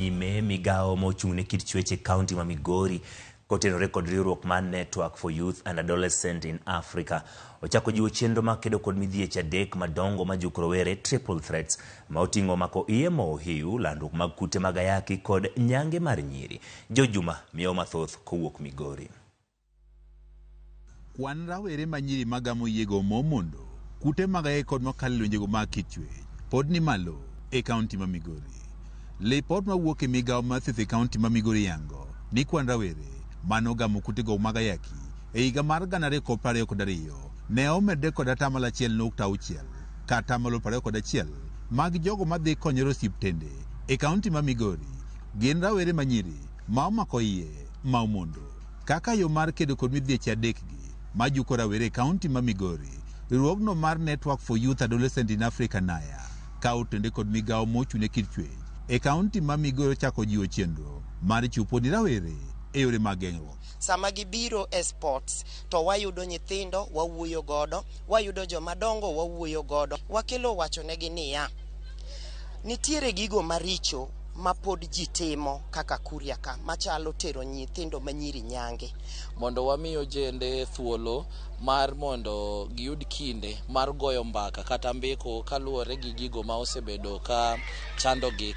Nyime migawo ma ochung' ne kit chwech e kaunti ma Migori kotenore kod riwruok mar Network for Youth and Adolescent in Africa ochako jiwo chenro mar kedo kod midhieche adek madongo ma juko rowere triple threats ma oting'o mako iye mo ohiu, landruok mag kute mag ayaki kod nyange mar nyiri. George Juma miyowa mathoth kowuok Migori. Kwan rawere ma nyiri ma gamo yiego momondo kute mag ayaki kod makalo e lwenjego mag kit chwech pod ni malo e kaunti ma Migori. Lipot mawuok e migawo mar thieth e kaunti ma Migori yango ni kwan rawere mane ogamo kutego mag ayaki e higa mar 2022 ne omedre kod atamalo 1.6 ka atamalo 21 mag jogo madhi konyore osiptende e kaunti ma Migori gin rawere ma nyiri ma omako iye ma omondo. Kaka yo mar kedo kod midhieche adekgi ma juko rawere e kaunti ma Migori, riwruogno mar Network for Youth Adolescent in Africa NAYA ka otende kod migawo mochung' ne kit chwech e kaunti ma Migori ochako jiwo chenro mar chiwo ni rawere e yore mag geng'ruok. Sama gibiro e sports to wayudo nyithindo wawuoyo godo, wayudo joma dongo wawuoyo godo. Wakelo wachonegi niya, nitiere gigo maricho ma pod ji timo kaka Kuria ka machalo tero nyithindo manyiri nyange. Mondo wami ojende thuolo mar mondo giyud kinde mar goyo mbaka kata mbeko kaluwore gi gigo ma osebedo ka chandogi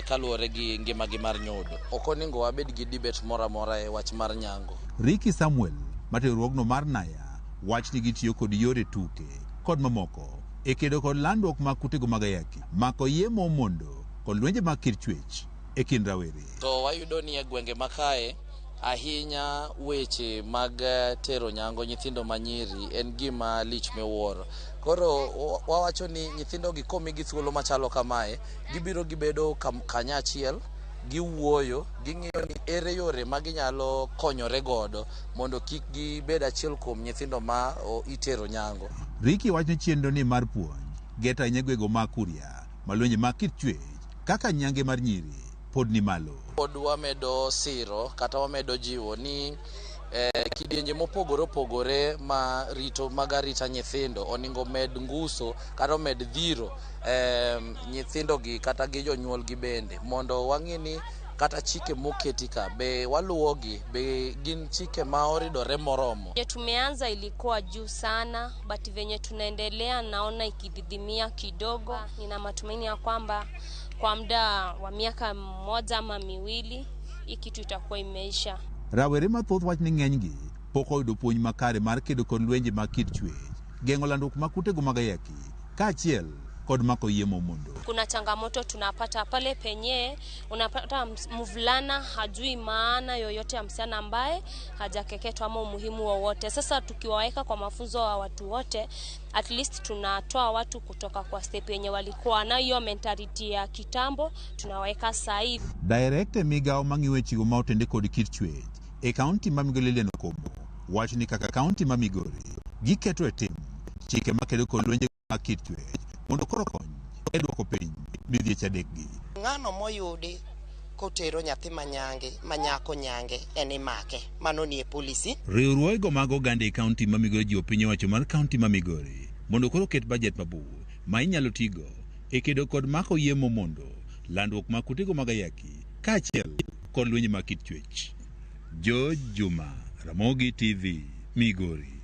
kaluwore gi ngimagi mar nyodo. Ok onego wabed gi debate moro amora e wach mar nyango. Ricky Samuel ma riwruogno mar NAYA wach ni gitiyo kod yore tuke kod mamoko e kedo kod landruok mag kutego mag ayaki, mako iye momondo kod lwenje mag kit chwech e kind rawere. To wayudo ni e gwenge ma kae ahinya weche mag tero nyango nyithindo manyiri en gima lich miwuoro. Koro wawacho ni nyithindo gi komigi thuolo machalo kamae, gibiro gibedo kanyachiel, giwuoyo, ging'iyo ni ere yore ma ginyalo konyore godo mondo kik gibed achiel kuom nyithindo ma itero nyango. Ricky wacho ni chenro ni mar puonj geto ahinya gwego mag Kuria ma lwenje mag kit chwech kaka nyange mar nyiri pod ni malo. Pod wamedo siro kata wamedo jiwo ni kidienje mopogore opogore ma rito mag arita nyithindo oningo med nguso kata omed dhiro nyithindo gi kata gi jonyuol gi bende mondo wang'i ni kata chike moketi ka be waluwogi, be gin chike ma oridore moromo. Venye tumeanza ilikuwa juu sana, but venye tunaendelea naona ikididimia kidogo. Nina matumaini ya kwamba kwa muda wa miaka mmoja ama miwili hii kitu itakuwa imeisha. Rawere mathoth wach ni ng'enygi pok oyudo puonj makare mar kedo kod lwenje mag kit chwech, geng'o landruok mag kutego mag ayaki kaachiel kod mako iye momondo. Kuna changamoto tunapata pale penye unapata mvulana hajui maana yoyote ya msichana ambaye hajakeketwa ama umuhimu wowote. Sasa tukiwaweka kwa mafunzo wa watu wote, at least tunatoa watu kutoka kwa step yenye walikuwa na hiyo mentality ya kitambo, tunaweka sahihi. Director migawo mang'iyo wechego ma otende kod kit chwech e kaunti ma Migori Lilian Okombo wacho ni kaka kaunti ma Migori giketo e tim chike makedo kod lwenje mag kit chwech mondo koro kony e duoko piny midhieche adekgi. Ng'ano moyudi kotero nyathi manyange manyako nyange en imake. Mano nie policy. Riwruogego mag oganda e kaunti ma Migori jiwo piny owacho mar kaunti ma Migori mondo koro oket bajet mabup ma inyalo tigo e kedo kod mako iye momondo, landruok mag kutego mag ayaki kaachiel kod lwenje mag kit chwech. George Juma, Ramogi TV, Migori.